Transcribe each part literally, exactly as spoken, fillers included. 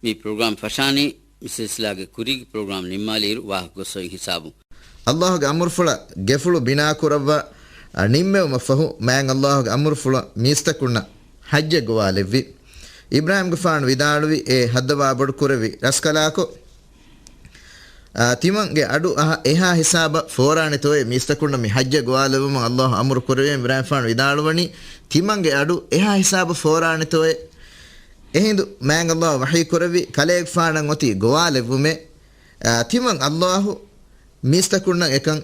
މި ޕްރޮގްރާމް ފަށާނީ މި ސިލްސިލާގެ ކުރީގެ ޕްރޮގްރާމް ނިންމާލިއިރު ވާހަކަ ގޮސް އޮތް ހިސާބުން. އައްލާހުގެ އަމުރުފުޅަށް ގެފުޅު ބިނާކުރައްވާ، އަ، ނިންމެވުމަށްފަހު، މާތް އައްލާހުގެ އަމުރުފުޅަށް މީސްތަކުންނަށް ޙައްޖެއް ގޮވާލެއްވި. އިބްރާހީމްގެފާނު ވިދާޅުވި، އޭ ހައްދަވާ ބޮޑުކުރެއްވި ރަސްކަލާކޮ، އާ، ތިމަންގެ އަޑު އަހަ-، އެހާ ހިސާބަށް ފޯރާނެތޯއޭ މީސްތަކުންނަށް މި ޙައްޖެއް ގޮވާލެއްވުމަށް އައްލާހު އަމުރު ކުރެވޭ. އިބްރާހީމްގެފާނު ވިދާޅުވަނީ، ތިމަންގެ އަޑު އެހާ ހިސާބަށް ފޯރާނެތޯއޭ. އެހިނދު މާތް އައްލާހު ވަޙީ ކުރެއްވި ކަލޭގެފާނަށް އޮތީ ގޮވާލެއްވުމޭ. އާ، ތިމަން އައްލާހު މީސްތަކުންނަށް އެކަން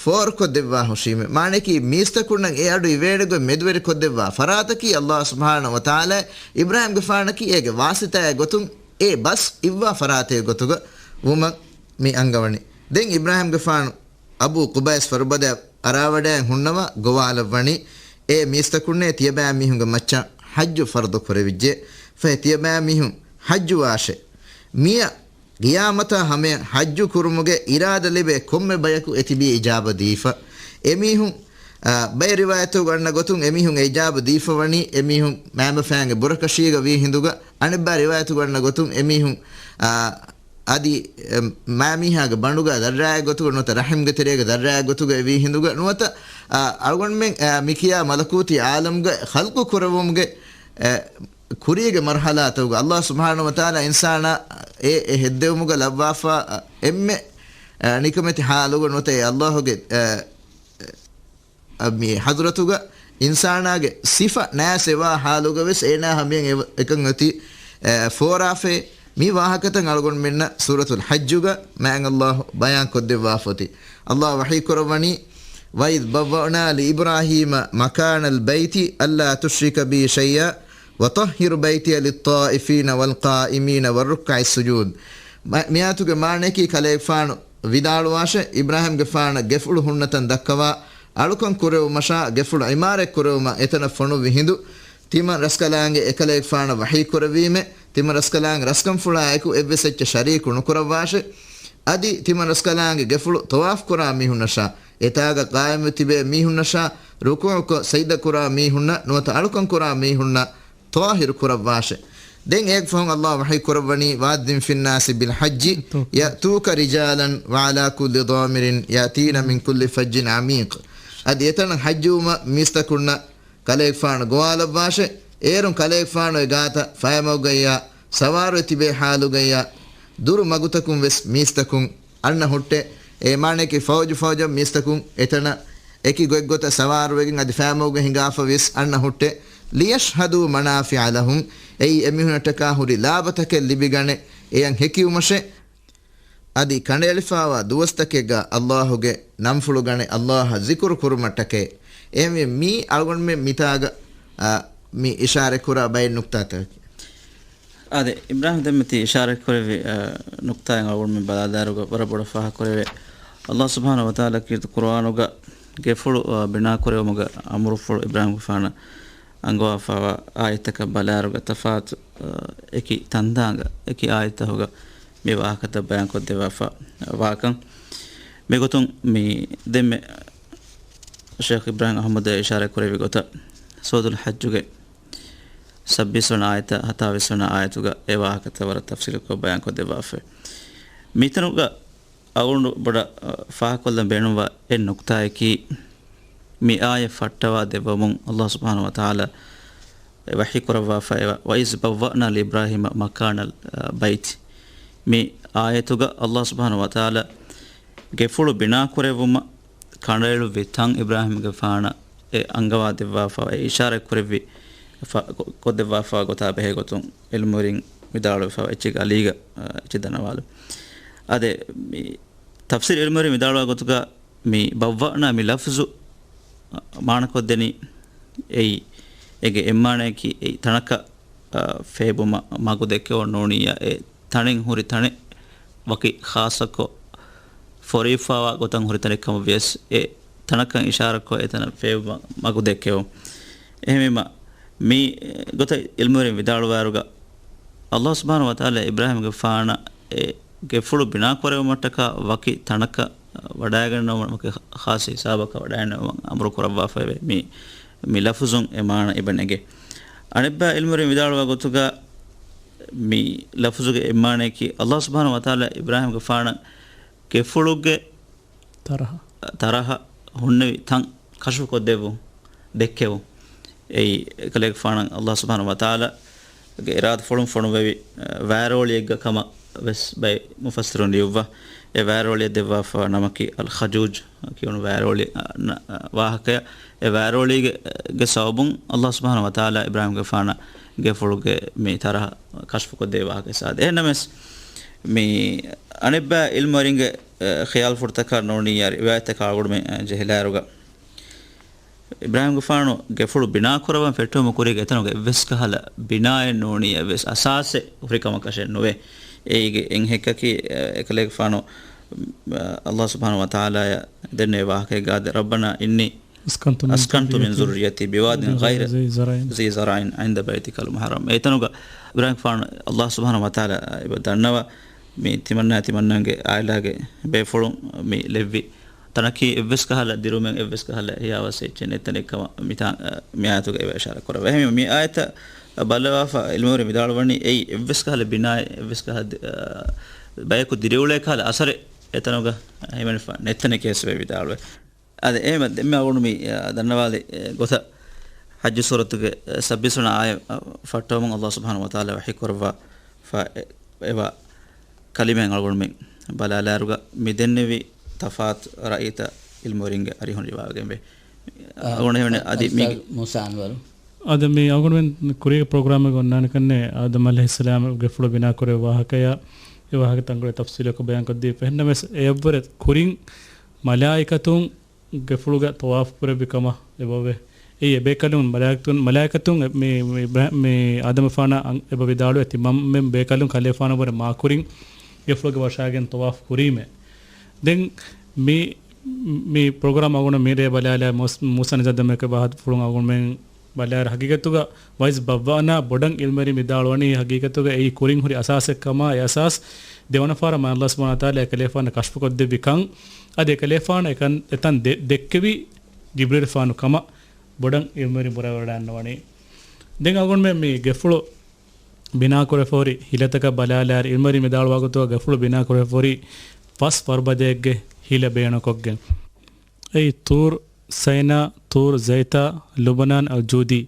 ފޯރުކޮށްދެއްވާ ހުށީމޭ. މާނައަކީ، މީސްތަކުންނަށް އެ އަޑު އިވޭނެގޮތް މެދުވެރިކޮށްދެއްވާ ފަރާތަކީ އައްލާހު ސުބްޙާނަހު ވަތަޢާލާ އިބްރާހީމްގެފާނަކީ އޭގެ ވާސިޠާއެއް ގޮތުން އެ ބަސް އިއްވާ ފަރާތެއް ގޮތުގަ ވުމަށް މި އަންގަވަނީ. ދެން އިބްރާހީމްގެފާނު އަބޫ ޤުބައިސް ފަރުބަދައަށް އަރާވަޑައި ހުންނަވާ ގޮވާލައްވަނީ، އޭ މީސްތަކުންނޭ، ތިޔަބައިމީހުންގެ މައްޗަށް ޙައްޖު ފަރުޟު ކުރެވިއްޖެ. ފަހެ ތިޔަބައިމީހުން ޙައްޖުވާށޭ. މިއަށް ޤިޔާމަތާ ހަމަޔަށް ޙައްޖު ކުރުމުގެ އިރާދަ ލިބޭ ކޮންމެ ބަޔަކު އެތިބީ އިޖާބަ ދީފަ. އެމީހުން، އާ، ބައެއް ރިވާޔަތުގަ އަންނަ ގޮތުން އެމީހުން އެ އިޖާބަ ދީފަވަނީ އެމީހުން މައިންބަފައިންގެ ބުރަކަށީގަ ވީ ހިނދުގަ، އަނެއްބައި ރިވާޔަތުގަ އަންނަ ގޮތުން އެމީހުން، އާ، އަދި، އެ، މައިމީހާގެ ބަނޑުގަ ދަށްރާއެއް ގޮތުގަ ނުވަތަ ރަޙިމްގެ ތެރޭގަ ދަށްރާއެއް ގޮތުގަ އެ ވީ ހިނދުގަ ނުވަތަ، އާ، އަޅުގަނޑުމެން، އާ، މިކިޔާ މަލަކޫތީ ޢާލަމްގަ ޚަލްޤު ކުރެވުމުގެ، އެ، ކުރީގެ މަރުޙަލާތަކުގަ އައްލާހު ސުބްޙާނަހު ވަތަޢާލާ އިންސާނާ އެ، އެ ހެއްދެވުމުގަ ލައްވާފާ، އެންމެ، އެ، ނިކަމެތި ޙާލުގަ ނުވަތަ އެ އައްލާހުގެ، އެ، އެ، މި ޙަޟްރަތުގަ އިންސާނާގެ ސިފަ ނާސެވާ ޙާލުގަ ވެސް އޭނާ ހަމަޔަށް އެ، އެކަން އޮތީ، އެ، ފޯރާފައި. މި ވާހަކަތައް އަޅުގަނޑުމެންނަށް ސޫރަތުލް ޙައްޖުގަ މާތް އައްލާހު ބަޔާން ކޮށްދެއްވާފައޮތީ. އައްލާހު ވަޙީ ކުރައްވަނީ، وَإِذْ بَوَّأْنَا لِإِبْرَاهِيمَ مَكَانَ الْبَيْتِ أَلَّا تُشْرِكْ بِي شَيْئًا وَطَهِّرْ بَيْتِيَ لِلطَّائِفِينَ وَالْقَائِمِينَ وَالرُّكَّعِ السُّجُودِ. މަ-، މިއާޔަތުގެ މާނައަކީ ކަލޭގެފާނު ވިދާޅުވާށޭ، އިބްރާހީމްގެފާނަށް ގެފުޅު ހުންނަތަން ދައްކަވާ، އަޅުކަން ކުރެވުމަށާ، ގެފުޅު ޢިމާރަތް ކުރެވުމަށް އެތަނަށް ފޮނުއްވި ހިނދު، ތިމަން ރަސްކަލާނގެ އެކަލޭގެފާނަށް ވަޙީ ކުރެވީމޭ، ތިމަން ރަސްކަލާނގެ ރަސްކަންފުޅާ އެކު އެއްވެސް އެއްޗެއް ޝަރީކު ނުކުރައްވާށޭ. އަދި ތިމަން ރަސްކަލާނގެ ގެފުޅު ޠަވާފު ކުރާ މީހުންނަށާ، އެތާގަ ޤާއިމުވެ ތިބޭ މީހުންނަށާ، ރުކޫޢުކޮށް ސަޖްދަ ކުރާ މީހުންނަށް ނުވަތަ އަޅުކަން ކުރާ މީހުންނަށް ޠާހިރު ކުރައްވާށޭ. ދެން އޭގެ ފަހުން އައްލާހު ވަޙީ ކުރައްވަނީ، وَأَذِّن فِي النَّاسِ بِالْحَجِّ يَأْتُوكَ رِجَالًا وَعَلَىٰ كُلِّ ضَامِرٍ يَأْتِينَ مِن كُلِّ فَجٍّ عَمِيقٍ. އަދި އެތަނަށް ޙައްޖުވުމަށް މީސްތަކުންނަށް ކަލޭގެފާނު ގޮވާލައްވާށޭ. އޭރުން ކަލޭގެފާނު އެ ގާތަށް ފަޔަމަގުގައްޔާ، ސަވާރުވެ ތިބޭ ޙާލުގައްޔާ، ދުރު މަގުތަކުން ވެސް މީސްތަކުން އަންނަ ހުއްޓޭ. އޭ މާނައަކީ ފައުޖު ފައުޖަށް މީސްތަކުން އެތަނަށް އެކި ގޮތްގޮތަށް ސަވާރުވެގެން އަދި ފަޔަމަގުގަ ހިނގާފަ ވެސް އަންނަ ހުއްޓޭ. لِيَشْهَدُوا مَنَافِعَ لَهُمْ، އެއީ އެމީހުންނަށްޓަކާ ހުރި ލާބަތަކެއް ލިބިގަނެ އެޔަށް ހެކިވުމަށޭ. އަދި ކަނޑައެޅިފާވާ ދުވަސްތަކެއްގަ އައްލާހުގެ ނަންފުޅު ގަނެ އައްލާހަށް ޒިކުރު ކުރުމަށްޓަކައި. އެހެންވެ މީ އަޅުގަނޑުމެން މިތާގަ، އާ، މި އިޝާރަތް ކުރާ ބައެއް ނުކްތާތަކަކީ. އާދެ، އިބްރާހީމް ދެންމެ ތި އިޝާރަތް ކުރެއްވި، އަ، ނުކްތާއިން އަޅުގަނޑުމެން ބަލާލާއިރުގަ ވަރަށް ބޮޑަށް ފާހަގަކުރެވޭ. އައްލާހު ސުބްޙާނަހު ވަތަޢާލާ ކީރިތި ޤުރުއާނުގަ ގެފުޅު، އަ، ބިނާކުރެވުމުގެ އަމުރުފުޅު އިބްރާހީމްގެފާނަށް އަންގަވާފައިވާ އާޔަތްތަކަށް ބަލާއިރުގަ ތަފާތު، އަ، އެކި ތަންތާނގަ، އެކި އާޔަތްތަކުގަ މި ވާހަކަތައް ބަޔާންކޮށްދެއްވާފަ ވާކަން. މިގޮތުން މި ދެންމެ ޝޭޚް އިބްރާހީމް އަޙްމަދު އިޝާރަތް ކުރެއްވި ގޮތަށް، ސޫރަތުލް ޙައްޖުގެ ސައްބީސް ވަނަ އާޔަތާ ހަތާވީސް ވަނަ އާޔަތުގަ އެ ވާހަކަތައް ވަރަށް ތަފްޞީލުކޮށް ބަޔާންކޮށްދެއްވާފައި. މިތަނުގަ އަޅުގަނޑު ބޮޑަށް، އަ، ފާހަގަކޮށްލަން ބޭނުންވާ އެއް ނުކްތާއަކީ، މި އާޔަތް ފައްޓަވާ ދެއްވަމުން އައްލާހު ސުބްޙާނަހު ވަތަޢާލާ ވަޙީ ކުރައްވާފައިވާ، وَإِذْ بَوَّأْنَا لِإِبْرَاهِيمَ مَكَانَ الْبَيْتِ. މި އާޔަތުގަ އައްލާހު ސުބްޙާނަހު ވަތަޢާލާ ގެފުޅު ބިނާކުރެއްވުމަށް ކަނޑައެޅުއްވި ތަން އިބްރާހީމްގެފާނަށް އެ އަންގަވާ ދެއްވާފަ، އެ އިޝާރަތް ކުރެއްވި ފަ-، ކޮ-، ކޮށްދެއްވާފަ ގޮތާ ބެހޭ ގޮތުން ޢިލްމުވެރިން ވިދާޅުވެފަ އެއްޗެއްގެ އަލީގަ، އަ، އެއްޗެއް ދަންނަވާލު. އާދެ، މި ތަފްސީރު ޢިލްމުވެރިން ވިދާޅުވާ ގޮތުގަ މި ބައްވައްނާ މި ލަފްޒު، އަ، މާނަކޮށްދެނީ އެއީ، އޭގެ އެއްމާނައަކީ އެއީ ތަނަކަށް، އަ، ފޭބުމަށް މަގު ދެއްކެވުން ނޫނިއްޔާ އެ ތަނެއް ހުރި ތަނެއް ވަކި ޚާއްޞަކޮށް ފޮރުވިފައިވާ ގޮތަށް ހުރި ތަނެއް ކަމަށް ވިޔަސް، އެ ތަނަކަށް އިޝާރަތްކޮށް އެ ތަނަށް ފޭބުމަށް މަގު ދެއްކެވުން. އެހެންވީމަ، މި ގޮތަށް ޢިލްމުވެރިން ވިދާޅުވާއިރުގަ، އައްލާހު ސުބްޙާނަހު ވަތަޢާލާ އިބްރާހީމްގެފާނަށް އެ ގެފުޅު ބިނާކުރެވުމަށްޓަކާ ވަކި ތަނަކަށް ވަޑައިގަންނަވަން، ވަކި ޚާއްޞަ ހިސާބަކަށް ވަޑައިގަންނަވަން އަމުރު ކުރައްވާފައެވެ. މި، މި ލަފުޒުން އެ މާނަ އެބަ ނެގޭ. އަނެއްބައި ޢިލްމުވެރިން ވިދާޅުވާ ގޮތުގަ، މި ލަފުޒުގެ އެއްމާނައަކީ، ﷲ ސުބްޙާނަހޫ ވަތަޢާލާ އިބްރާހީމްގެފާނަށް ގެފުޅުގެ ތަރަހަ. ތަރަހަ ހުންނެވި ތަން ކަޝްފުކޮށްދެއްވުން، ދެއްކެވުން. އެއީ، އެކަލޭގެފާނަށް ﷲ ސުބްޙާނަހޫ ވަތަޢާލާގެ އިރާދަ ފުޅުން ފޮނުވެވި، އަ، ވާރޯޅިއެއްގަ ކަމަށް ވެސް ބައެއް މުފައްސިރުން ލިޔުއްވާ. އެ ވާރޯޅިއަށް ދެއްވާފަ ނަމަކީ އަލް ޚަޖޫޖް ކިޔުނު ވާރޯޅި، އަ، ނަ-، އަ، ވާހަކަޔަށް. އެ ވާރޯޅީގެ، ގެ ސަބަބުން ﷲ ސުބްޙާނަހޫ ވަތަޢާލާ އިބްރާހީމްގެފާނަށް ގެފުޅުގެ މި ތަރަހަ ކަޝްފުކޮށްދޭ ވާހަކަ ސާދަ. އެހެންނަމަވެސް، މި އަނެއްބައި ޢިލްމުވެރިންގެ، އެ، ޚިޔާލުފުޅުތަކާ ނޫނިއްޔާ ރިވާޔަތްތަކާ އަޅުގަނޑުމެން، އެ، ޖެހިލާއިރުގަ، އިބްރާހީމްގެފާނު ގެފުޅު ބިނާކުރައްވަން ފެއްޓެވުމުގެ ކުރީގަ އެތަނުގަ އެއްވެސް ކަހަލަ ބިނާއެއް ނޫނީ، އެއްވެސް އަސާސެއް ހުރި ކަމަކަށެއް ނުވޭ. އޭގެ އެއް ހެއްކަކީ، އެ، އެކަލޭގެފާނު، އަ، ﷲ ސުބްޙާނަހޫ ވަތަޢާލާޔަށް ދެންނެވި ވާހަކައެއްގަ އާދެ، "رَبَّنَا إِنِّي أَسْكَنتُ مِن ذُرِّيَّتِي بِوَادٍ غَيْرِ ذِي زَرْعٍ عِندَ بَيْتِكَ الْمُحَرَّمِ." އެތަނުގަ އިބްރާހީމްގެފާނު ﷲ ސުބްޙާނަހޫ ވަތަޢާލާ އެބަ ދަންނަވާ، މި ތިމަންނާ ތިމަންނަންގެ އާއިލާގެ ބޭފުޅުން މި ލެއްވި ތަނަކީ އެއްވެސް ކަހަލަ ދިރުމެއް، އެއްވެސް ކަހަލަ ހިޔާވައްސެއް އެއްޗެއް ނެތްތަނެއްކަމަށް މިތާ-، މި އާޔަތުގަ އެބަ އިޝާރާތް ކުރައްވާ. އެހެންވީމަ، މި އާޔަތަށް ބަލަވާފަ ޢިލްމުވެރިން ވިދާޅުވަނީ، އެއީ އެއްވެސް ކަހަލަ ބިނާއެއް، އެއްވެސް ކަހަލަ ދި-، އާ، ބަޔަކު ދިރިއުޅޭ ކަހަލަ އަސަރެއް އެތަނުގަ ހިމެނިފަ ނެތްތަނެކޭ ވެސް ވިދާޅުވޭ. އާދެ، އެހެންވެ، ދެންމެ އަޅުގަނޑު މި، އާ، ދަންނަވާލި، އެ، ގޮތަށް ޙައްޖު ސޫރަތުގެ، އެ، ސައްބީސް ވަނަ އާޔަތް، އާ، ފައްޓަވަމުން ﷲ ސުބްޙާނަހޫ ވަތަޢާލާ ވަޙީ ކުރައްވާ، ފަ-، އެ-، އެވާ ކަލިމައިން އަޅުގަނޑުމެން ބަލާލާއިރުގަ މި ދެންނެވި ތަފާތު ރައީތައް ޢިލްމުވެރިންގެ އަރިހުން ރިވާވެގެންވޭ. އަ، އަޅުގަނޑު ހެވެނެ އަދި މީގެ އުސްތާޛު މޫސާ އަންވަރު. އަދި މި އަޅުގަނޑުމެން ކުރީގެ ޕްރޮގްރާމެއްގަ އޮންނާނެ ކަންނޭ އާދަމް ޢަލައިހިއްސަލާމް ގެފުޅު ބިނާކުރެއްވި ވާހަކަޔާ އެ ވާހަކަ ތަންކޮޅެއް ތަފްސީލަކޮށް ބަޔާންކޮށްދީފަ. އެހެންނަމަވެސް އެއަށްވުރެ ކުރިން މަލާއިކަތުން ގެފުޅުގަ ޠަވާފު ކުރެއްވި ކަމަށް އެބަވޭ. އެއީ އެބޭކަލުން މަލާއިކަތުން، މަލާއިކަތުން އެ-، މި، މި އިބްރާ-، މި އާދަމްފާނަށް އަން-، އެބަ ވިދާޅުވޭ ތިމަންމެން ބޭކަލުން ކަލޭފާނު ވުރެ މާކުރިން ގެފުޅުގަ ވަށާގެން ޠަވާފު ކުރީމޭ. ދެން މި، މި ޕްރޮގްރާމް އަޅުގަނޑު މިރޭ ބަލާލާ މޫސް-، މޫސާ ނިޒާމް ދެމެކެ ވާހަކަފުޅުން އަޅުގަނޑުމެން ބަލާއިރު ހަގީގަތުގަ ވައިސް ބައްވާނާ ބޮޑަށް ޢިލްމުވެރިން ވިދާޅުވަނީ ހަގީގަތުގަ އެއީ ކުރިން ހުރި އަސާސެއް ކަމާ، އެ އަސާސް ދެވަނަ ފަހަރަށް މާތް ﷲ ސުބްޙާނަހޫ ވަތަޢާލާ އެކަލޭފާނަށް ކަޝްފުކޮށްދެއްވި ކަން. އަދި އެކަލޭފާނަށް އެކަން އެތަން ދެ-، ދެއްކެވި ޖިބްރީލްފާނު ކަމަށް ބޮޑަށް ޢިލްމުވެރިން ބުރަވެވަޑައިންނަވަނީ. ދެން އަޅުގަނޑުމެން މި ގެފުޅު ބިނާކުރެފަހުރި ހިލަތަކަށް ބަލާލާއިރު، ޢިލްމުވެރިން ވިދާޅުވާގޮތުގަ ގެފުޅު ބިނާކުރެފަހުރި ފަސް ފަރުބަދައެއްގެ ހިލަ ބޭނުންކޮށްގެން. އެއީ ޠޫރު ސައިނާ، ޠޫރު ޒައިތާ، ލުބުނާން އަލް ޖޫދީ.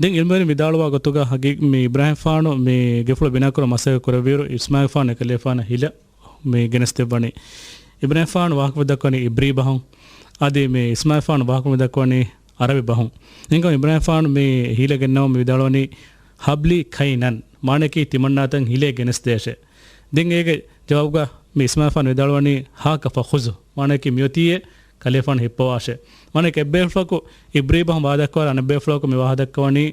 ދެން ޢިލްމުވެރިން ވިދާޅުވާ ގޮތުގަ ހަގީ-، މި އިބްރާހީމްފާނު މި ގެފުޅު ބިނާކުރަން މަސައްކަތް ކުރެއްވިއިރު، އިސްމާޢީލްފާނު އެކަލޭފާނަށް ހިލަ މި ގެނެސްދެއްވަނީ. އިބްރާހީމްފާނު ވާހަކަ ދައްކަވަނީ ޢިބްރީ ބަހުން. އަދި މި އިސްމާޢީލްފާނު ވާހަކަ ދައްކަވަނީ ޢަރަބި ބަހުން. އެހެންކަމުން އިބްރާހީމްފާނު މި ހިލަ ގެންނަވަމުން ވިދާޅުވަނީ، "ހަބްލީ ކައިނަން"، މާނައަކީ ތިމަންނާތަން ހިލޭ ގެނެސްދޭށޭ. ދެން އޭގެ ޖަވާބުގަ މި އިސްމާޢީލްފާނު ވިދާޅުވަނީ، "ހާކަ ފަޚުޒު"، މާނައަކީ މިއޮތީއޭ ކަލޭފާނު ހިއްޕަވާށޭ. މާނައަކީ އެއްބޭފުޅަކު ޢިބްރީ ބަހުން ވާދަކަށްވާ އަނެއްބޭފުޅަކު މި ވާހަކަ ދައްކަވަނީ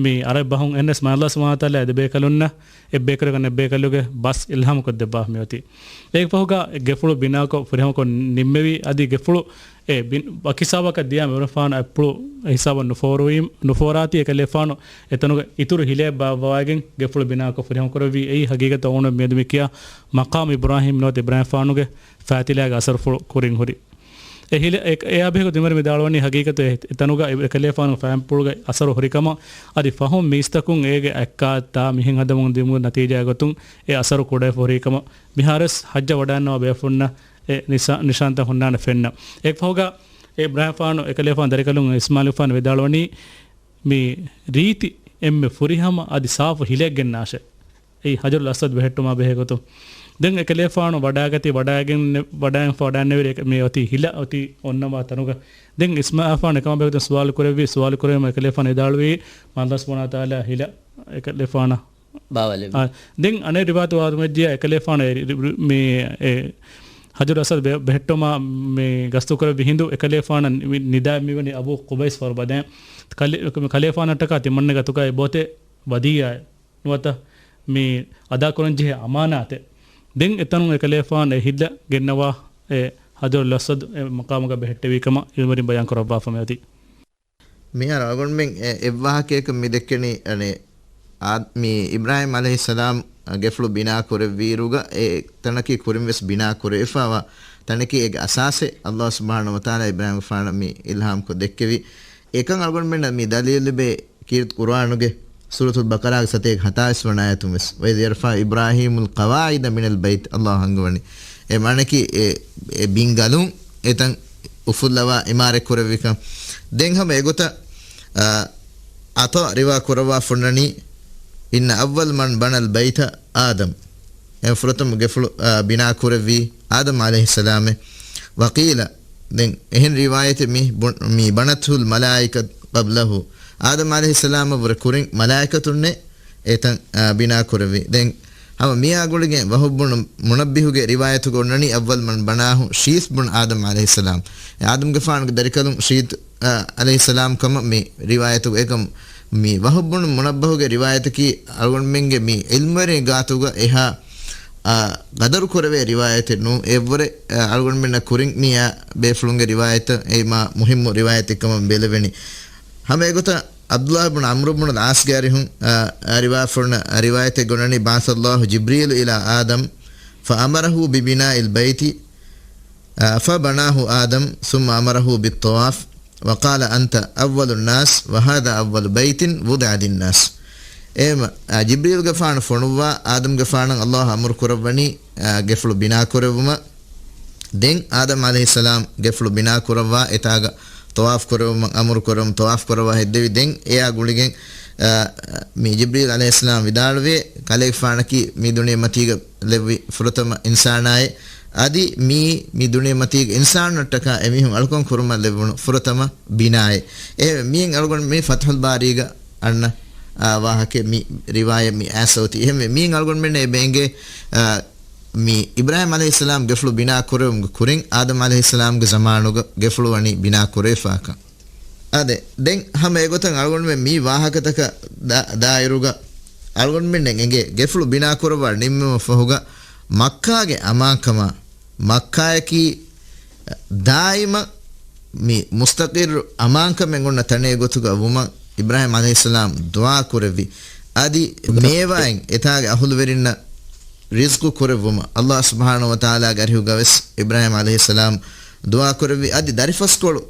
މި ޢަރަބި ބަހުން. އެހެންނަމަވެސް މާތް ﷲ ސުބްޙާނަހޫ ވަތަޢާލާ އެ ދެބޭކަލުންނަށް އެއްބޭކަލަކު އަނެއްބޭކަލުގެ ބަސް އިލްހާމު ކޮށްދެއްވާފަ މިއޮތީ. އޭގެ ފަހުގަ ގެފުޅު ބިނާކޮށް ފުރިހަމަކޮށް ނިންމެވި އަދި ގެފުޅު އެ ބިން-، ވަކި ހިސާބަކަށް ދިޔާ މި އިބްރާހީމްފާނު އަތްޕުޅު އެ ހިސާބަށް ނުފޯރުވީ-، ނުފޯރާތީ އެކަލޭފާނު އެތަނުގެ އިތުރު ހިލޭއް ބާއްވަވައިގެން ގެފުޅު ބިނާކޮށް ފުރިހަމަކުރެއްވީ. އެއީ ހަގީގަތު އަޅުގަނޑު މިއަދު މި ކިޔާ މަޤާމު އިބްރާހީމް ނުވަތަ އިބްރާހީމްފާނުގެ ފާތިލާގެ އަސަރުފުޅު ކުރިން ހުރި. އެ ހިލަ-، އެ-، އެއާ ބެހޭގޮތުން އިމަރު ވިދާޅުވަނީ ހަގީގަތު އެ-، އެތަނުގަ އެ-، އެކަލޭފާނުގެ ފައިންޕުޅުގެ އަސަރު ހުރިކަމަށް އަދި ފަހުން މީސްތަކުން އޭގެ އަތްކާ ތާ މިހެން ހަދަމުން ދިއުމުގެ ނަތީޖާގޮތުން އެ އަސަރު ކުޑަވެފަ ހުރިކަމަށް މިހާރުވެސް ޙައްޖަށް ވަޑައިންނަވާ ބޭފުޅުންނަށް އެ ނިޝާ-، ނިޝާންތައް ހުންނާނެ ފެންނަ. އެއަކު ފަހުގަ އެ އިބްރާހީމްފާނު އެކަލޭފާނު ދަރިކަލުން އިސްމާޢީލްފާނު ވިދާޅުވަނީ މި ރީތި އެންމެ ފުރިހަމަ އަދި ސާފު ހިލެއްގެންނާށޭ. އެއީ ޙަޖަރުލް އަސްވަދު ބެހެއްޓުމާ ބެހޭގޮތުން. ދެން އެކަލޭފާނު ވަޑައިގަތީ، ވަޑައިގެން ނެ-، ވަޑައިގެންފަ ވަޑައިންނެވި މި އޮތީ ހިލަ އޮތީ އޮންނަވާ ތަނުގަ. ދެން އިސްމާޢީލްފާނު އެކަމާ ބެހޭގޮތުން ސުވާލު ކުރެއްވި، ސުވާލު ކުރެވުމަށް އެކަލޭފާނު ވިދާޅުވީ، މާތް ﷲ ސުބްޙާނަހޫ ވަތަޢާލާ ހިލަ އެކަލޭފާނަށް ބާވަލެއްވި. އާ، ދެން އަނެއް ރިވާޔަތު ވާދަމަޖިއްޔާ އެކަލޭފާނު އެ ރި-، ރި-، މި އެ ޙަޖަރުލް އަސްވަދު ބެ-، ބެހެއްޓުމާ މި ގަސްތު ކުރެއްވި ހިނދު އެކަލޭފާނަށް މި ނިދާ މިވަނީ އަބޫ ޤުބައިސް ފަރުބަދައިން. ކަލޭ-، ކަލޭފާނަށްޓަކާ ތިމަންނަގެ އަތުގައި ބޯތެ ވަދީޢާ ނުވަތަ މި އަދާކުރަންޖެހޭ އަމާނާތެއް. ދެން އެތަނުން އެކަލޭފާނު އެ ހިލަ ގެންނަވާ އެ ޙަޖަރުލް އަސްވަދު އެ މަޤާމުގަ ބެހެއްޓެވި ކަމަށް ޢިލްމުވެރިން ބަޔާން ކުރައްވާފަ މިއޮތީ. މިހާރު އަޅުގަނޑުމެން އެ-، އެއްވާހަކަޔަކަށް މި ދެއްކެނީ، އަނެއް، އާ، މި އިބްރާހީމް ޢަލައިހިއްސަލާމް ގެފުޅު ބިނާ ކުރެއްވިއިރުގަ އެ ތަނަކީ ކުރިން ވެސް ބިނާ ކުރެވިފައިވާ ތަނަކީ އޭގެ އަސާސެއް ﷲ ސުބްޙާނަހޫ ވަތަޢާލާ އިބްރާހީމްގެފާނަށް މި އިލްހާމްކޮށް ދެއްކެވި. އެކަން އަޅުގަނޑުމެންނަށް މި ދަލީލު ލިބޭ ކީރިތި ޤުރުއާނުގެ ސޫރަތުލް ބަޤަރާގެ ސަތޭކަ ހަތާވީސް ވަނަ އާޔަތުން ވެސް، "وَإِذْ يَرْفَعُ إِبْرَاهِيمُ الْقَوَاعِدَ مِنَ الْبَيْتِ" އަﷲ އަންގަވަނީ. އެ މާނައަކީ އެ، އެ ބިންގަލުން އެތަން އުފުއްލަވާ އިމާރަތް ކުރެއްވިކަން. ދެން ހަމަ އެގޮތަށް، އާ، އަޠާ ރިވާ ކުރައްވާ ފޮންނަނީ، "إِنَّ أَوَّلَ مَنْ بَنَى الْبَيْتَ آدَمُ." އެ ފުރަތަމަ ގެފުޅު، އާ، ބިނާ ކުރެއްވީ އާދަމް ޢަލައިހިއްސަލާމެ. وَقِيلَ، ދެން އެހެން ރިވާޔަތެއް މި ބު-، މި، "بَنَتْهُ الْمَلَائِكَةُ قَبْلَهُ." އާދަމް ޢަލައިހިއްސަލާމަށް ވުރެ ކުރިން މަލާއިކަތުންނޭ އެތަން، އާ، ބިނާ ކުރެއްވީ. ދެން ހަމަ މިއާ ގުޅިގެން ވަހުބް ބުނު މުނައްބިހުގެ ރިވާޔަތުގަ އޮންނަނީ، "أَوَّلُ مَنْ بَنَاهُ" ޝީޘް ބުނު އާދަމް ޢަލައިހިއްސަލާމް. އެ އާދަމްގެފާނުގެ ދަރިކަލުން ޝީޘް، އާ، ޢަލައިހިއްސަލާމް ކަމަށް މި ރިވާޔަތުގަ އެކަމް މި ވަހުބް ބުނު މުނައްބަހުގެ ރިވާޔަތަކީ އަޅުގަނޑުމެންގެ މި ޢިލްމުވެރިން ގާތުގަ އެހާ، އާ، ގަދަރު ކުރެވޭ ރިވާޔަތެއް ނޫން. އެއަށްވުރެ، އާ، އަޅުގަނޑުމެންނަށް ކުރިން މިއާ ބޭފުޅުންގެ ރިވާޔަތަށް އެއީ މާ މުހިއްމު ރިވާޔަތެއް ކަމަށް ބެލެވެނީ. ހަމަ އެގޮތަށް ޢަބްދުﷲ ބުނު ޢަމްރު ބުނު އާޞްގެ އަރިހުން، އާ، ރިވާ ފޮންނަ ރިވާޔަތެއް ގޮނަނީ، "بعث الله جبريل إلى آدم فأمره ببناء البيت، އާ، فبناه آدم ثم أمره بالطواف وقال: أنت أول الناس وهذا أول بيت وضع للناس." އެހެން، އާ، ޖިބްރީލްގެފާނު ފޮނުއްވާ އާދަމްގެފާނަށް ﷲ އަމުރު ކުރައްވަނީ، އާ، ގެފުޅު ބިނާ ކުރެއްވުމަށް. ދެން އާދަމް ޢަލައިހިއްސަލާމް ގެފުޅު ބިނާ ކުރައްވާ އެތާގަ ޠަވާފް ކުރެއްވުމަށް އަމުރު ކުރައްވަމުން ޠަވާފް ކުރައްވާ ހެއްދެވި. ދެން އެއާ ގުޅިގެން، އާ، މި ޖިބްރީލް ޢަލައިހިއްސަލާމް ވިދާޅުވޭ، ކަލޭގެފާނަކީ މި ދުނިޔެމަތީގަ ލެއްވި ފުރަތަމަ އިންސާނާއޭ. އަދި މިއީ މި ދުނިޔެމަތީގެ އިންސާނުންނަށްޓަކާ އެމީހުން އަޅުކަން ކުރުމަށް ލެއްވުނު ފުރަތަމަ ބިނާއެއް. އެ މިއިން އަޅުގަނޑު މި ފަތްޙުލް ބާރީގަ އަންނަ، އާ، ވާހަކަ މި ރިވާޔަތް މި އައިސް އޮތީ. އެހެންވެ، މިއިން އަޅުގަނޑުމެންނަށް އެ ބޭނގޭ، އާ، މި އިބްރާހީމް ޢަލައިހިއްސަލާމް ގެފުޅު ބިނާ ކުރެވުމުގެ ކުރިން އާދަމް ޢަލައިހިއްސަލާމްގެ ޒަމާނުގަ ގެފުޅު ވަނީ ބިނާ ކުރެވިފާކަން. އާދެ، ދެން ހަމަ އެގޮތަށް އަޅުގަނޑުމެން މި ވާހަކަތަކަށް ދާ-، ދާއިރުގަ އަޅުގަނޑުމެންނަށް އެނގޭ ގެފުޅު ބިނާ ކުރައްވާ ނިންމުމަށް ފަހުގަ މައްކާގެ އަމާންކަމާ، މައްކާޔަކީ ދާއިމަށް މި މުސްތަޤިއްރު އަމާންކަމެއް އޮންނަ ތަނެއް ގޮތުގަ ވުމަށް އިބްރާހީމް ޢަލައިހިއްސަލާމް ދުޢާ ކުރެއްވި. އަދި މޭވާއިން އެތާގެ އަހުލުވެރިންނަށް ރިޒްޤު ކުރެއްވުމަށް ﷲ ސުބްޙާނަހޫ ވަތަޢާލާގެ އަރިހުގަވެސް އިބްރާހީމް ޢަލައިހިއްސަލާމް ދުޢާ ކުރެއްވި. އަދި ދަރިފަސްކޮޅު،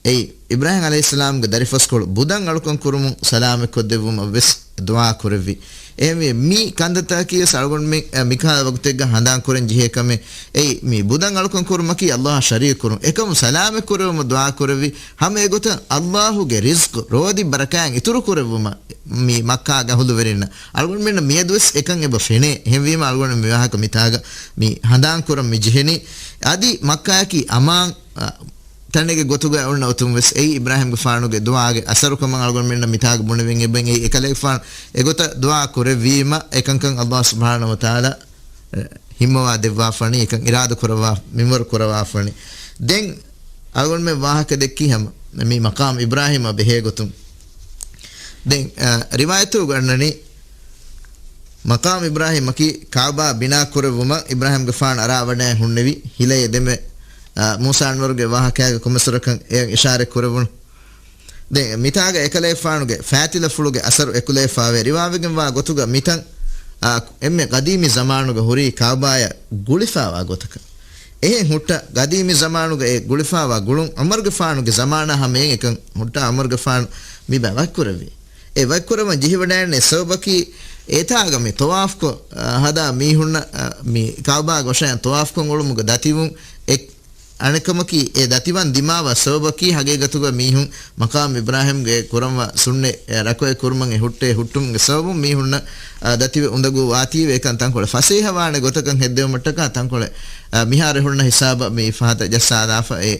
އެއީ އިބްރާހީމް ޢަލައިހިއްސަލާމްގެ ދަރިފަސްކޮޅު ބުދަން އަޅުކަން ކުރުމުން ސަލާމަތްކޮށްދެއްވުމަށްވެސް ދުޢާ ކުރެއްވި. އެހެންވެ، މި ކަންތައްތަކީވެސް އަޅުގަނޑުމެން، އަ، މިކަހަލަ ވަގުތެއްގަ ހަނދާން ކުރަން ޖެހޭ ކަމެއް. އެއީ، މި ބުދަން އަޅުކަން ކުރުމަކީ ﷲ އާ ޝަރީކު ކުރުން. އެކަމު ސަލާމަތް ކުރެވުމަށް ދުޢާ ކުރެއްވި. ހަމަ އެގޮތަށް ﷲ ގެ ރިޒްޤު ރޯދި ބަރަކާތް އިތުރު ކުރެއްވުމަށް މި މައްކާގެ އަހުލުވެރިންނަށް. އަޅުގަނޑުމެންނަށް މިއަދުވެސް އެކަން އެބަ ފެނޭ. އެހެންވީމަ އަޅުގަނޑު މި ވާހަކަ މިތާގަ މި ހަނދާން ކުރަން މި ޖެހެނީ. އަދި މައްކާއަކީ އަމާން، އަ، ތަނެއްގެ ގޮތުގަ އޮންނަ އޮތުން ވެސް އެއީ އިބްރާހީމްގެފާނުގެ ދުޢާގެ އަސަރު ކަމަށް އަޅުގަނޑުމެންނަށް މިތާގަ ބުނެވެން އެބަ އެއީ އެކަލޭގެފާނު އެގޮތަށް ދުޢާ ކުރެއްވީމަ އެކަންކަން ﷲ ސުބްޙާނަހޫ ވަތަޢާލާ، އެ، ހިއްމަވާ ދެއްވާފަނީ، އެކަން އިރާދަ ކުރައްވާ، މިންވަރު ކުރައްވާފަނީ. ދެން އަޅުގަނޑުމެން ވާހަކަ ދެއްކީ ހަމަ މި މަޤާމް އިބްރާހީމަށް ބެހޭ ގޮތުން. ދެން، އަ، ރިވާޔަތުގަ އަންނަނީ، މަޤާމް އިބްރާހީމަކީ ކަޢުބާ ބިނާ ކުރެއްވުމަށް އިބްރާހީމްގެފާނު އަރާވަޑައި ހުންނެވި ހިލައެއް ދެމެ، އާ، މޫސާ އަންވަރުގެ ވާހަކައިގެ ކޮންމެސްވަރަކަށް އެޔަށް އިޝާރަތް ކުރެވުނު. ދެން މިތާގަ އެކަލޭގެފާނުގެ ފައިތިލަފުޅުގެ އަސަރު އެކުލެވިފާވޭ. ރިވާވެގެންވާ ގޮތުގަ މިތަން، އާ، އެންމެ ގަދީމީ ޒަމާނުގަ ހުރީ ކަޢުބާޔަށް ގުޅިފާވާ ގޮތަކަށް. އެހެން ހުއްޓަ ގަދީމީ ޒަމާނުގަ އެ ގުޅިފާވާ ގުޅުން ޢުމަރުގެފާނުގެ ޒަމާނާ ހަމައިން އެކަން ހުއްޓާ ޢުމަރުގެފާނު މި ބައި ވަތްކުރެއްވި. އެ ވަތްކުރަވަން ޖެހިވަޑައިގެންނެ ސަބަބަކީ، އެތާގަ މި ޠަވާފްކޮށް، އަ، ހަދާ މީހުންނަށް، އަ، މި ކަޢުބާގަ އޮށައިން ޠަވާފްކޮށް އުޅުމުގެ ދަތިވުން އެ-، އަނެއްކަމަކީ، އެ ދަތިވަން ދިމާވާ ސަބަބަކީ، ހަގީގަތުގަ މީހުން މަޤާމް އިބްރާހީމްގެ ކުރަންވާ ސުންނަތް، އެ، ރަކުޢަތް ކުރުމަށް އެ ހުއްޓޭ ހުއްޓުމުގެ ސަބަބުން މީހުންނަށް، އަ، ދަތިވެ އުނދަގޫ ވާތީވެ އެކަން ތަންކޮޅެއް ފަސޭހަވާނެ ގޮތަކަށް ހެއްދެވުމަށްޓަކާ ތަންކޮޅެއް، އަ، މިހާރު ހުންނަ ހިސާބަށް މި ފަހަތަށް ޖައްސާލާފަ އެ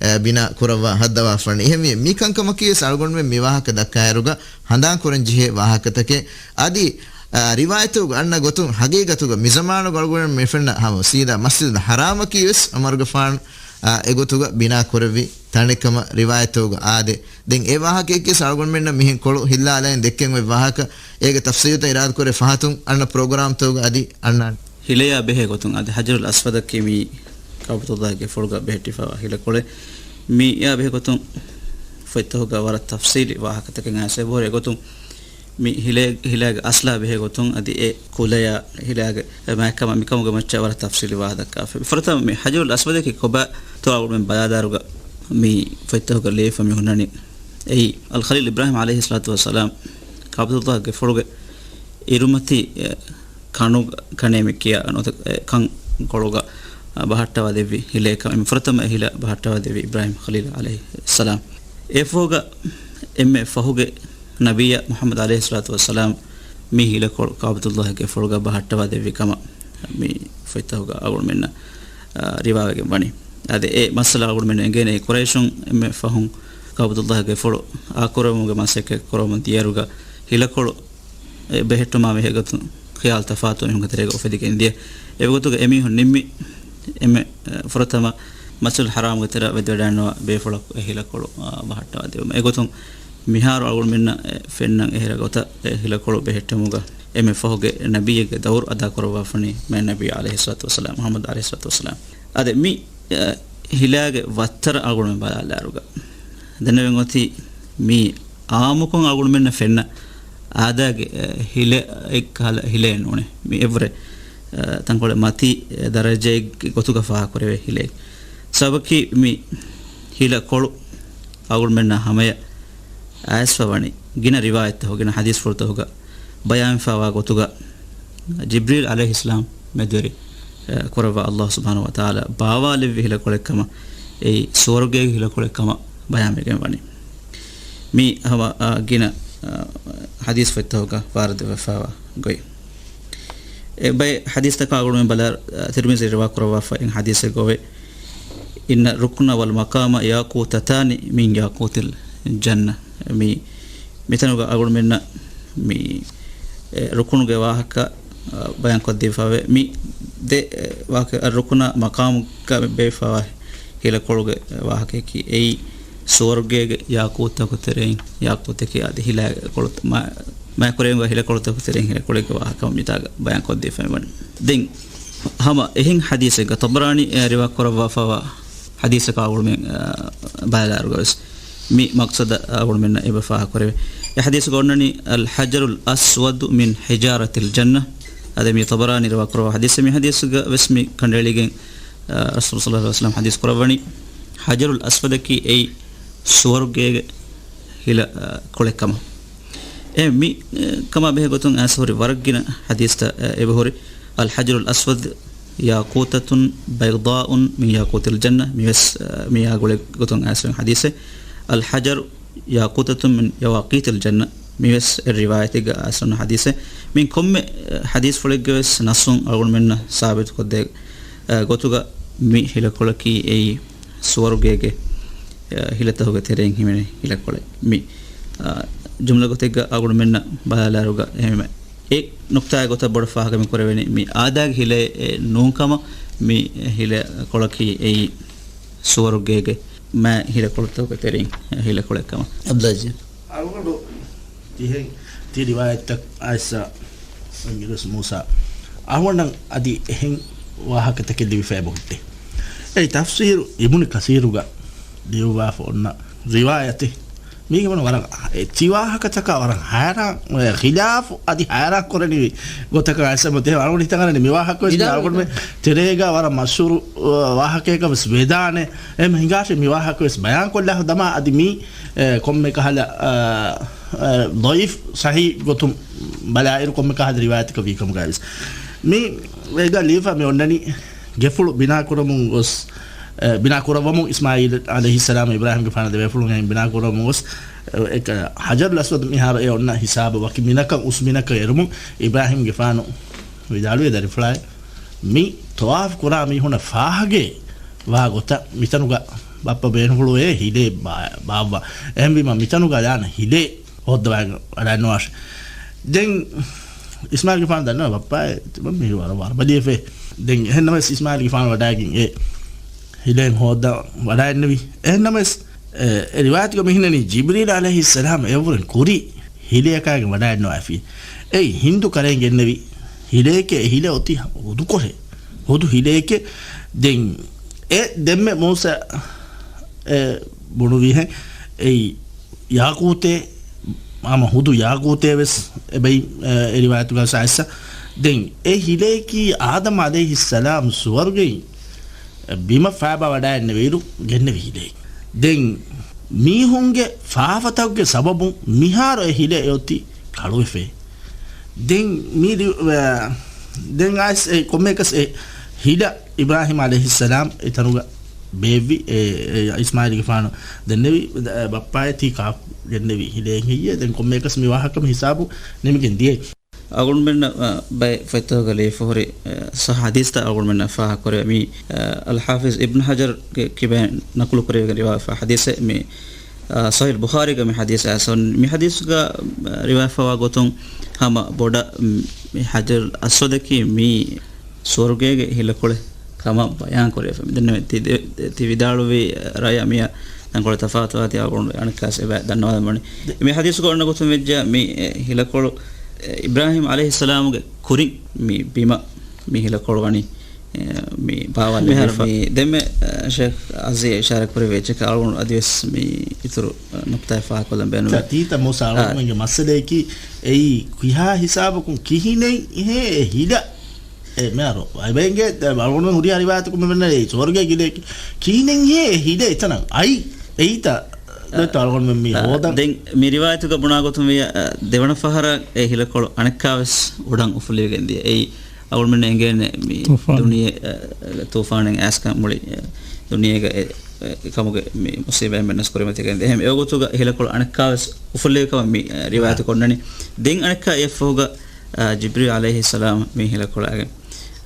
އެ، ބިނާ ކުރައްވާ ހައްދަވާފަނީ. އެހެންވީ، މި ކަންކަމަކީވެސް އަޅުގަނޑުމެން މި ވާހަކަ ދައްކާއިރުގަ ހަނދާން ކުރަން ޖެހޭ ވާހަކަތަކެއް. އަދި، އާ، ރިވާޔަތުގަ އަންނަ ގޮތުން ހަގީގަތުގަ މި ޒަމާނުގަ އަޅުގަނޑުމެން މި ފެންނަ ހަމަ ސީދާ މަސްޖިދުލް ޙަރާމަކީވެސް ޢުމަރުގެފާނު، އާ، އެގޮތުގަ ބިނާ ކުރެއްވި ތަނެއްކަމަށް ރިވާޔަތުގަ އާދޭ. ދެން އެ ވާހަކައަކީވެސް އަޅުގަނޑުމެންނަށް މިހެން ކޮޅު ހިއްލާލައިން ދެއްކެން އޮތް ވާހަކަ. އޭގެ ތަފްސީލުތައް އިރާދަކުރޭ ފަހަތުން އަންނަ ޕްރޮގްރާމްތަކުގަ އަދި އަންނާނެ. ހިލަޔާ ބެހޭ ގޮތުން އަދި ޙަޖަރުލް އަސްވަދަކީ މި ކަޢުބަތުﷲގެ ފޮޅުގަ ބެހެއްޓިފައިވާ ހިލަކޮޅެއް. މިއާ ބެހޭ ގޮތުން ފޮތްތަކުގަ ވަރަށް ތަފްސީލީ ވާހަކަތަކެއް އައިސް އެބަހުރި އެގޮތުން މި ހިލޭ-، ހިލާގެ އަސްލާ ބެހޭ ގޮތުން އަދި އެ ކުލަޔާ ހިލާގެ އެ މާތްކަމާ މިކަމުގެ މައްޗަށް ވަރަށް ތަފްސީލީ ވާހަކަ ދައްކާފަ. ފުރަތަމަ މި ޙަޖަރުލް އަސްވަދަކީ ކޮބާތޯ އަޅުގަނޑުމެން ބަލާލާއިރުގަ މި ފޮތްތަކުގަ ލިޔެފަ މި ހުންނަނީ. އެއީ އަލްޚަލީލް އިބްރާހީމް ޢަލައިހިއްޞަލާތު ވައްސަލާމް ކާބަތުﷲ ގެފުޅުގެ އިރުމަތީ، އެ، ކަނު، ކަނޭ މި ކިޔާ ނުވަތަ، އެ، ކަން ކޮޅުގަ، އަ، ބަހައްޓަވާ ދެއްވި ހިލޭ ކަމަށް، ފުރަތަމަ އެ ހިލަ ބަހައްޓަވާ ދެއްވި އިބްރާހީމް ޚަލީލް ޢަލައިހިއްސަލާމް. އެ ފަހުގަ އެންމެ ފަހުގެ ނަބިއްޔާ މުޙައްމަދު ޢަލައިހިއްޞަލާތު ވައްސަލާމް މި ހިލަކޮޅު ކާބަތުﷲ ގެފުޅުގަ ބަހައްޓަވާ ދެއްވި ކަމަށް މި ފޮތްތަކުގަ އަޅުގަނޑުމެންނަށް، އާ، ރިވާވެގެން ވަނީ. އަދި އެ މައްސަލަ އަޅުގަނޑުމެން އެނގޭނެ އެ ޤުރައިޝުން އެންމެ ފަހުން ކާބަތުﷲ ގެފުޅު އާކުރެވުމުގެ މަސައްކަތް ކުރަމުން ދިޔައިރުގަ ހިލަކޮޅު އެ ބެހެއްޓުމާ ބެހޭ ގޮތުން ޚިޔާލު ތަފާތު މީހުންގެ ތެރޭގަ އުފެދިގެން ދިޔަ. އެ ގޮތުގަ އެމީހުން ނިންމި އެންމެ، އެ، ފުރަތަމަ މަސްޖިދުލް ޙަރާމްގެ ތެރެއަށް ވެދިވަޑައިންނަވާ ބޭފުޅަކު އެ ހިލަކޮޅު، އާ، ބަހައްޓަވާ ދެވުމަށް. އެގޮތުން މިހާރު އަޅުގަނޑުމެންނަށް، އެ، ފެންނަން އެހެރަ ގޮތަށް އެ ހިލަކޮޅު ބެހެއްޓުމުގަ އެންމެ ފަހުގެ ނަބިއްޔެއްގެ ދައުރު އަދާކުރައްވާފަނީ މާތް ނަބިއްޔާ ޢަލައިހިއްޞަލާތު ވައްސަލާމް، މުޙައްމަދު ޢަލައިހިއްޞަލާތު ވައްސަލާމް. އަދި މި، އެ، ހިލާގެ ވައްތަރަށް އަޅުގަނޑުމެން ބަލާލާއިރުގަ ދެންނެވެން އޮތީ މީ އާއްމުކޮށް އަޅުގަނޑުމެންނަށް ފެންނަ އާދައިގެ، އެ، ހިލައެއް ކަހަލަ ހިލައެއް ނޫނޭ. މި އެއްވުރެ، އެ، ތަންކޮޅެއް މަތީ، އެ، ދަރަޖައެއްގެ ގޮތުގަ ފާހަގަކުރެވޭ ހިލައެއް. ސަބަބަކީ މި ހިލަ ކޮޅު އަޅުގަނޑުމެންނާ ހަމަޔަށް އައިސްފަ ވަނީ ގިނަ ރިވާޔަތްތަކު، ގިނަ ޙަދީޘްފުޅުތަކުގަ ބަޔާންވެފައިވާ ގޮތުގަ، ޖިބްރީލް ޢަލައިހިއްސަލާމް މެދުވެރި، އެ، ކުރައްވާ ﷲ ސުބްޙާނަހޫ ވަތަޢާލާ ބާވާލެއްވި ހިލަކޮޅެއް ކަމަށް، އެއީ ސުވަރުގޭގެ ހިލަކޮޅެއް ކަމަށް ބަޔާންވެގެން ވަނީ. މީ ހަމަ، އާ، ގިނަ، އާ، ޙަދީޘްފޮތްތަކުގަ ވާރިދުވެފައިވާ ގޮތް. އެ ބައެއް ޙަދީޘްތަކާ އަޅުގަނޑުމެން ބަލާ، އާ، ތިރްމިޒީ ރިވާ ކުރައްވާފަ އިން ޙަދީޘެއްގައި، إن الركن والمقام ياقوتتان من ياقوت الجنة. މި، މިތަނުގަ އަޅުގަނޑުމެންނަށް މި، އެ، ރުކުނުގެ ވާހަކަ، އަ، ބަޔާންކޮށްދީފައިވޭ. މި ދެ، އެ، ވާހަކަ، އައްރުކުނާ މަޤާމުގަ ބޭފައިވާ ހިލަކޮޅުގެ ވާހަކަޔަކީ އެއީ ސުވަރުގޭގެ ޔާޤޫތްތަކު ތެރެއިން، ޔާޤޫތަކީ އަދި ހިލަ ކޮޅު މަ-، މާތް ކުރެވެންވާ ހިލަކޮޅުތަކު ތެރެއިން ހިލަކޮޅެއްގެ ވާހަކަ މިތާގަ ބަޔާންކޮށްދީފައިވަނީ. ދެން ހަމަ އެހެން ޙަދީޘެއްގަ ޠަބަރާނީ، އެ، ރިވާ ކުރައްވާފައިވާ ޙަދީޘަކާ އަޅުގަނޑުމެން، އާ، ބަލާލާއިރުގަވެސް މި މަޤްޞަދަށް އަޅުގަނޑުމެންނަށް އެބަ ފާހަގަކުރެވޭ. އެ ޙަދީޘުގަ އޮންނަނީ، الحجر الأسود من حجارة الجنة. އަދި މި ޠަބަރާނީ ރިވާ ކުރައްވާ ޙަދީޘެއް. މި ޙަދީޘުގަ ވެސް މި ކަނޑައެޅިގެން، އާ، ރަސޫލު ޞައްލައްލާހު ޢަލައިހި ވަސައްލަމަ ޙަދީޘް ކުރައްވަނީ، ޙަޖަރުލް އަސްވަދަކީ އެއީ ސުވަރުގޭގެ ހިލަ، އާ، ކޮޅެއް ކަމަށް. އެ މި، އެ، ކަމާ ބެހޭ ގޮތުން އައިސް ހުރި ވަރަށް ގިނަ ޙަދީޘްތައް، އެ، އެބަހުރި. الحجر الأسود ياقوتة بيضاء من ياقوت الجنة. މިވެސް، އެ، މި އާ ގުޅޭ ގޮތުން އައިސް ހުރި ޙަދީޘެއް. الحجر ياقوتة من يواقيت الجنة. މިވެސް އެ ރިވާޔަތެއްގަ އައިސް ހުންނަ ޙަދީޘެއް. މި ކޮންމެ، އެ، ޙަދީޘްފުޅެއްގެ ވެސް ނައްޞުން އަޅުގަނޑުމެންނަށް ސާބިތުކޮށްދޭ، އެ، ގޮތުގަ މި ހިލަކޮޅަކީ އެއީ ސުވަރުގޭގެ، އަ، ހިލަތަކުގެ ތެރެއިން ހިމެނޭ ހިލަކޮޅެއް. މި، އަ، ޖުމްލަ ގޮތެއްގަ އަޅުގަނޑުމެންނަށް ބަލާލާއިރުގަ އެހެންވެ، އެ ނުކްތާގެ ގޮތަށް ބޮޑަށް ފާހަގަ މި ކުރެވެނީ މި އާދައިގެ ހިލައެއް ނޫން ކަމަށް. މި ހިލަ ކޮޅަކީ އެއީ ސުވަރުގޭގެ މާތް ހިލަކޮޅުތަކުގެ ތެރެއިން ހިލަކޮޅެއް ކަމަށް. އަބްދުލް ޢަޒީޒް. އަޅުގަނޑު ތިހެން ތި ރިވާޔަތްތައް އައިސް އިނގިރޭސި މޫސާ އަހުންނަށް އަދި އެހެން ވާހަކަތަކެއް ލިބިފައި އެބަހުއްޓޭ. އެއީ ތަފްސީރު އިބުނު ކަސީރުގަ ލިޔުއްވާފަ އޮންނަ ރިވާޔަތެއް. މީގެ ވަރަށް އެ ތި ވާހަކަތަކާ ވަރަށް ހައިރާން، އެ ޚިލާފު އަދި ހައިރާން ކުރަނިވި ގޮތަކަށް އައިސް އެބަ ތި އަޅުގަނޑު ހިތަށް އަރަނީ މި ވާހަކަ ވެސް މި އަޅުގަނޑުމެ ތެރޭގަ ވަރަށް މަޝްހޫރު، އަ، ވާހަކައަކަށް ވެސް ވެދާނެ. އެހެން ހިނގާށޭ މި ވާހަކަ ވެސް ބަޔާންކޮށްލާފަ ދަމާ އަދި މީ، އެ، ކޮންމެ ކަހަލަ، އަ، އަ، ޟަޢީފް ޞަޙީޙް ގޮތުން ބަލާއިރު ކޮންމެ ކަހަލަ ރިވާޔަތަކަށް ވީ ކަމުގައި ވެސް. މި އޭގަ ލިޔެފަ މި އޮންނަނީ ގެފުޅު ބިނާ ކުރަމުން ގޮސް، އެ، ބިނާ ކުރައްވަމުން އިސްމާޢީލް ޢަލައިހިއްސަލާމް އިބްރާހީމްގެފާނު ދެ ބޭފުޅުން ހެން ބިނާ ކުރަމުން ގޮސް، އެ، އެ، ޙަޖަރުލް އަސްވަދު މިހާރު އެ އޮންނަ ހިސާބަށް ވަކި މިނަކަށް އުސް މިނަކަށް އެރުމުން އިބްރާހީމްގެފާނު ވިދާޅުވި ދަރިފުޅާއި މި ޠަވާފް ކުރާ މީހުންނަށް ފާހަގަ ވާ ގޮތަށް މިތަނުގަ ބައްޕަ ބޭނުންފުޅުވޭ ހިލޭ ބާ-، ބާއްވާ. އެހެންވީމަ މިތަނުގަ ލާނަ ހިލޭ ހޯއްދަވާ ވަޑައެއްނުވާށެ. ދެން އިސްމާޢީލްގެފާނު ދަންނަވަ ބައްޕާ ތިމަން މީ ވަރަށް ވަރަށް ބަދިޔެފޭ. ދެން އެހެންނަމަވެސް އިސްމާޢީލްގެފާނު ވަޑައިގެން އެ ހިލޭން ހޯއްދަ ވަޑައެއްނެވި. އެހެންނަމަވެސް އެ، އެ ރިވާޔަތުގަ މިހިނަނީ ޖިބްރީލް ޢަލައިހިއްސަލާމް އެއަށްވުރެން ކުރި ހިލެއަކާގެން ވަޑައެއްނުވާފި. އެއީ ހިންދު ކަރައިން ގެންނެވި ހިލެއެކޭ، އެ ހިލެއް އޮތީ ހުދުކޮށެއް، ހުދު ހިލެއެކޭ. ދެން އެ ދެންމެ މޫސާ އެ ބުނުވިހެން އެއީ ޔާޤޫތޭ، ހަމަ ހުދު ޔާޤޫތޭ ވެސް އެބައި، އެ، އެ ރިވާޔަތުގަ ސާއިސް. ދެން އެ ހިލެއަކީ އާދަމް ޢަލައިހިއްސަލާމް ސުވަރުގެއިން ބިމަށް ފައިބާ ވަޑައިގެންނެވިއިރު ގެންނެވި ހިލެއެއް. ދެން މީހުންގެ ފާފަތަކުގެ ސަބަބުން މިހާރު އެ ހިލެއް އޮތީ ކަޅުވެފޭ. ދެން މި ރި-، އަ، ދެން އައިސް އެ ކޮންމެއަކަސް އެ ހިޑަ އިބްރާހީމް ޢަލައިހިއްސަލާމް އެތަނުގަ ބޭއްވި އެ، އެ އިސްމާޢީލްގެފާނު ދެންނެވި، އަ، ބައްޕާއޭ ތީ ކާ ގެންނެވި ހިޑައެއް ހެއްޔޭ؟ ދެން ކޮންމެއަކަސް މި ވާހަކަ މި ހިސާބު ނިމިގެން ދިޔައީ. އަޅުގަނޑުމެންނަށް، އަ، ބައެއް ފޮތްތަކުގަ ލިޔެފަ ހުރި، އަ، ޞައްޙަ ޙަދީޘްތައް އަޅުގަނޑުމެންނަށް ފާހަގަކުރެވޭ. މި، އަ، އަލްޙާފިޡް އިބްނު ޙަޖަރުގެ ކިބައިން ނަޤުލުކުރެވިގެން ރިވާވެފަ ޙަދީޘެއް މި، އަ، ޞަޙީޙުލް ބުޚާރީގަ މި ޙަދީޘް އައިސް ވަން-، މި ޙަދީޘްގަ، އަ، ރިވާވެފަވާ ގޮތުން ހަމަ ބޮޑަށް މި ޙަޖަރުލް އަސްވަދަކީ މީ ސުވަރުގޭގެ ހިލަކޮޅެއް ކަމަށް ބަޔާން ކުރެވިފަ. މި ދެންނެވި ތި ދެ-، ތި ވިދާޅުވި ރައި މިއަށް ތަންކޮޅެއް ތަފާތުވާތީ އަޅުގަނޑު އަނެއްކާސް އެބަ ދަންނަވާލަން ވަނީ. މި ޙަދީޘުގަ އޮންނަ ގޮތުން ވެއްޖެ މި، އެ، ހިލަކޮޅު، އެ، އިބްރާހީމް ޢަލައިހިއްސަލާމުގެ ކުރިން މި ބިމަށް މި ހިލަކޮޅު ވަނީ، އެ، މި ބާވާލެއްވިފަ. މި ދެންމެ، އެ، ޝޭޚް އަޒީޒް އިޝާރާތް ކުރެއްވި އެއްޗަކަށް އަޅުގަނޑު އަދިވެސް މި އިތުރު، އެ، ނުކްތާއެއް ފާހަގަކޮށްލަން ބޭނުންވޭ. ތީ ތަ މޫސާ އަޅުގަނޑުމެންގެ މައްސަލަޔަކީ އެއީ ކިހާ ހިސާބަކުން ކިހިނެއްހޭ އެ ހިޑަ އެ މިހާރު އަޅުގަނޑުމެން ހުރިހާ ރިވާޔަތަކުން މި ބުނަނީ ސުވަރުގޭ ގިނައޭ. ކިހިނެއްހޭ އެ ހިޑަ އެތަނަށް އައި އެއީތަ؟ ދޮއްތަ އަޅުގަނޑުމެން މި އާ، ހޯދަން. ދެން މި ރިވާޔަތުގަ ބުނާ ގޮތުން ވިޔަ، އާ، ދެވަނަ ފަހަރަށް އެ ހިލަކޮޅު އަނެއްކާވެސް އުޑަން އުފުލިވިގެން ދިޔަ. އެއީ އަޅުގަނޑުމެންނަށް އެނގޭނެ މި ތޫފާން. ދުނިޔެ، އާ، ތޫފާނެއް އައިސްކަން މުޅި، އާ، ދުނިޔޭގަ އެ، އެ، ކަމުގެ މި މުސީބާތް މެންނަސް ކުރިމަތިގެން ދިޔަ. އެހެން އެވަގުތުގަ ހިލަކޮޅު އަނެއްކާވެސް އުފުލިވި ކަމަށް މި، އާ، ރިވާޔަތު ކޮށްނަނީ. ދެން އަނެއްކާ އެއަށްފަހުގަ އާ، ޖިބްރީލް ޢަލައިހިއްސަލާމް މި ހިލަކޮޅަށް،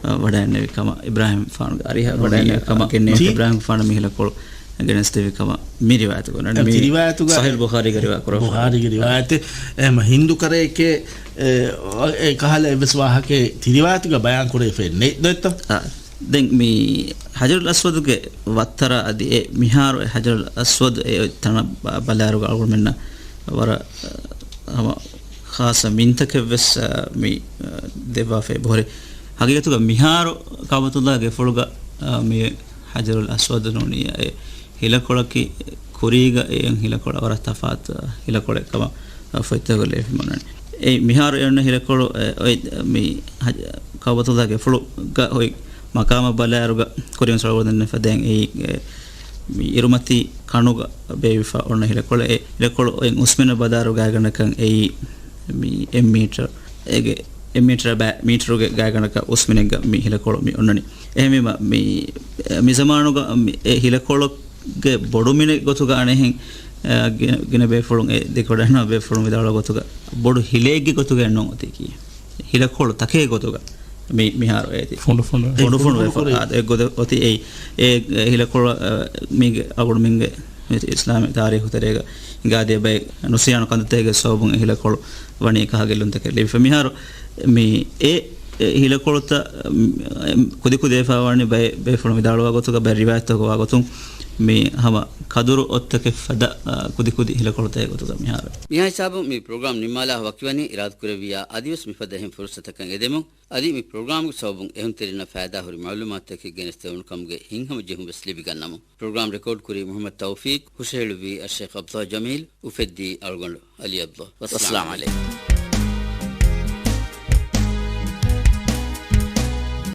އާ، ވަޑައިގެންނެވި ކަމަށް، އިބްރާހީމް ފާނުގެ އަރިހަށް ވަޑައިގެންނެވި ކަމަށް ގެންނެވި ތި- އިބްރާހީމް ފާނު މި ހިލަކޮޅު ގެނެސްދެވި ކަމަށް މި ރިވާޔަތު ކުރަން. އެ، މި ތި ރިވާޔަތުގަ ޞަޙީޙުލް ބުޚާރީގަ ރިވާ ކުރެވިފަ. ބުޚާރީގެ ރިވާޔަތެއް، އެ، މަ ހިންދު ކަރައެކޭ، އެ، އެ ކަހަލަ އެއްވެސް ވާހަކައެއް ތި ރިވާޔަތުގަ ބަޔާން ކުރެވިފައެއް ނެތް ދޮއްތަ؟ އާ، ދެން މި ޙަޖަރުލް އަސްވަދުގެ ވައްތަރާ އަދި އެ މިހާރު އެ ޙަޖަރުލް އަސްވަދު އެ ތަނަށް ބަ-، ބަލާއިރުގަ އަޅުގަނޑުމެންނަށް ވަރަށް، އަ، ހަމަ ޚާއްޞަ މިންތަކެއްވެސް، އަ، މި، އަ، ދެއްވާފައި ބޮހެ. ހަގީގަތުގަ މިހާރު ކަޢުބަތުﷲ ގެފުޅުގަ، އަ، މި ޙަޖަރުލް އަސްވަދު ނޫނީ އެ ހިލަކޮޅަކީ ކުރީގަ އެ ހިލަކޮޅަށް ވަރަށް ތަފާތު ހިލަކޮޅެއް ކަމަށް ފޮތްތަކުގަ ލިޔެފަ މި އޮންނަނީ. އެ މިހާރު އެ އޮންނަ ހިލަކޮޅު، އެ، އޮތް މި ޙަޖް-، ކަޢުބަތުﷲ ގެފުޅު ގަ އޮތް މަޤާމަށް ބަލާއިރުގަ ކުރިން ސޮޅުވަދަން ފަދައިން އެއީ، އެ، މި އިރުމަތީ ކަނުގަ ބޭއްވިފަ އޮންނަ ހިލަކޮޅެއް. އެ ހިލަކޮޅު އޮތް އުސްމިނަށް ބަލާއިރު ގާތްގަނޑަކަށް އެއީ މި އެއް މީޓަރ، އޭގެ އެއް މީޓަރ ބައި މީޓަރުގެ ގާތްގަނޑަކަށް އުސްމިނެއްގަ މި ހިލަކޮޅު މި އޮންނަނީ. އެހެންވީމަ، މި، މި ޒަމާނުގަ މި އެ ހިލަކޮޅުގެ ބޮޑުމިނެއް ގޮތުގަ އަނެއްހެން، އަ، ގިނަ، ގިނަ ބޭފުޅުން އެ ދެކެވަޑައިގަންނަވާ ބޭފުޅުން ވިދާޅުވާ ގޮތުގަ ބޮޑު ހިލައެއްގެ ގޮތުގަ ނޫން އޮތީކީ. ހިލަކޮޅު ތަކެއް ގޮތުގަ މި، މިހާރު އޭތި. ފުނޑު ފުނޑު. ފުނޑު ފުނޑު ފުނޑު ވެފަ. އާ، އެ ގޮތަށް އޮތީ އެއީ. އެ ހިލަކޮޅު، އަ، މީގެ އަޅުގަނޑުމެންގެ އިސްލާމީ ތާރީޚު ތެރޭގަ ހިނގާދިޔަ ބައެއް ނުސިޔާނު ކަންތައްތަކެއްގެ ސަބަބުން އެ ހިލަކޮޅު ވަނީ އެކަހަލަ ގެއްލުންތަކެއް ލިބިފަ. މިހާރު މި އެ، އެ ހިލަކޮޅުތައް، މް، ކުދިކުދި ވެފަ ވަނީ ބައެއް ބޭފުޅުން ވިދާޅުވާ ގޮތުގަ، ބައެއް ރިވާޔަތްތަކުގަ ވާ ގޮތުން މި ހަމަ ކަދުރު އޮށްތަކެއް ފަދަ، އަ، ކުދިކުދި ހިލަކޮޅުތަކެއް ގޮތުގަ މިހާރު. މިހާ ހިސާބުން މި ޕްރޮގްރާމް ނިންމާލާ ވަކިވަނީ. އިރާދަކުރެއްވިއްޔާ އަދިވެސް މިފަދަ އެހެން ފުރުސަތަކަށް އެދެމުން. އަދި މި ޕްރޮގްރާމްގެ ސަބަބުން އެހުންތެރިންނަށް ފައިދާހުރި މަޢުލޫމާތުތަކެއް ގެނެސްދެވުނު ކަމުގެ ހިތްހަމަޖެހުން ވެސް ލިބިގަންނަމުން. ޕްރޮގްރާމް ރެކޯޑް ކުރީ މުޙައްމަދު ތައުފީޤް، ހުށަހެޅުއްވީ އައްޝޭޚް ޢަބްދުﷲ ޖަމީލް، އުފެއްދީ އަޅުގަނޑު ޢަލީ ޢަބްދުﷲ. ވައްސަލާމް ޢަލައިކުމް.